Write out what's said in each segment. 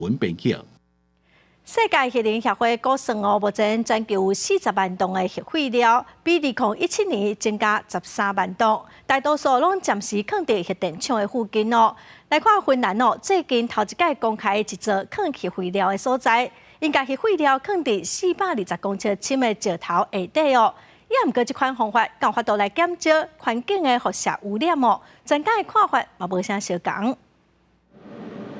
文編輯。世界核能協會估算哦，目前全球有40萬噸的核廢料，比2017年增加13萬噸，大多數攏暫時囥佇核電廠的附近哦。來看芬蘭哦，最近頭一擺公開一座囥核廢料的所在，𪜶共核廢料囥佇420公尺深的石頭下底哦。也毋過這款方法，敢有法度來減少環境的輻射污染哦。專家的看法嘛無啥相仝。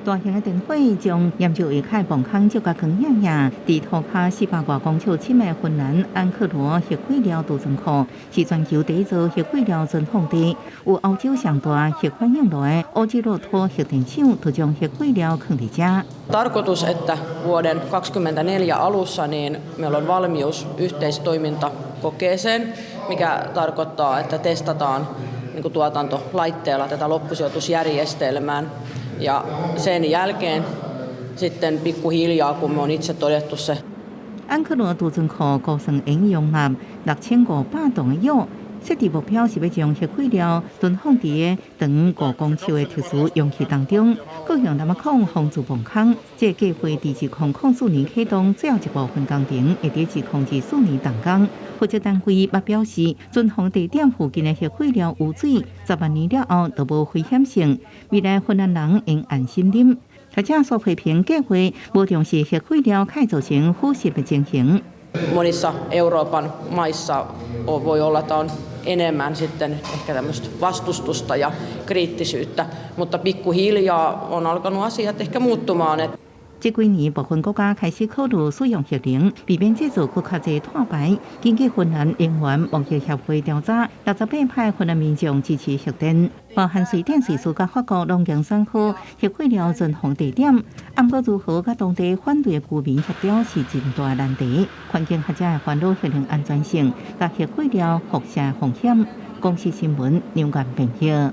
大型的電火將研究下跤磅空照共光影影，佇塗跤400外公尺深的芬蘭安克羅核廢料儲存庫，是全球第一座核廢料存放地。有歐洲上大核反應爐的奧基洛托核電廠，就將核廢料囥佇遮。 Tarkoitus, että vuoden 2024 alussa niin meillä on valmius yhteistoimintakokeeseen, mikä tarkoittaa, että testataan niin kuin tuotantolaitteella tätä loppusijoitusjärjestelmää. Ja sen jälkeen sitten pikkuhiljaa, kun me on itse todettu se 安克羅儲存庫估算會容納6500噸的鑰，設置目標是欲將核廢料存放佇個長5公尺的特殊容器當中，閣用藍仔孔封住磅空。這個計劃佇2004年啟動，最後一部分工程會佇2024年動工。負責單位嘛表示，存放地點附近的核廢料污水，10萬年了後都無危險性，未來芬蘭人應安心啉。學者所批評計劃無重視核廢料會造成腐蝕的情形。 Monissa Euroopan maissa voi olla, että on enemmän sitten ehkä tämmöistä vastustusta ja kriittisyyttä, mutta pikkuhiljaa on alkanut asiat ehkä muuttumaan. 這幾年，部分國家開始考慮使用核能，避免製造閣較濟碳排。根據芬蘭能源貿易協會調查，68%芬蘭民眾支持核電，包含瑞典、瑞士佮法國攏經選好核廢料存放地點。毋過如何佮當地反對的居民協調是真大難題。環境學者會煩惱核能安全性佮核廢料輻射風險。公視新聞梁元編譯。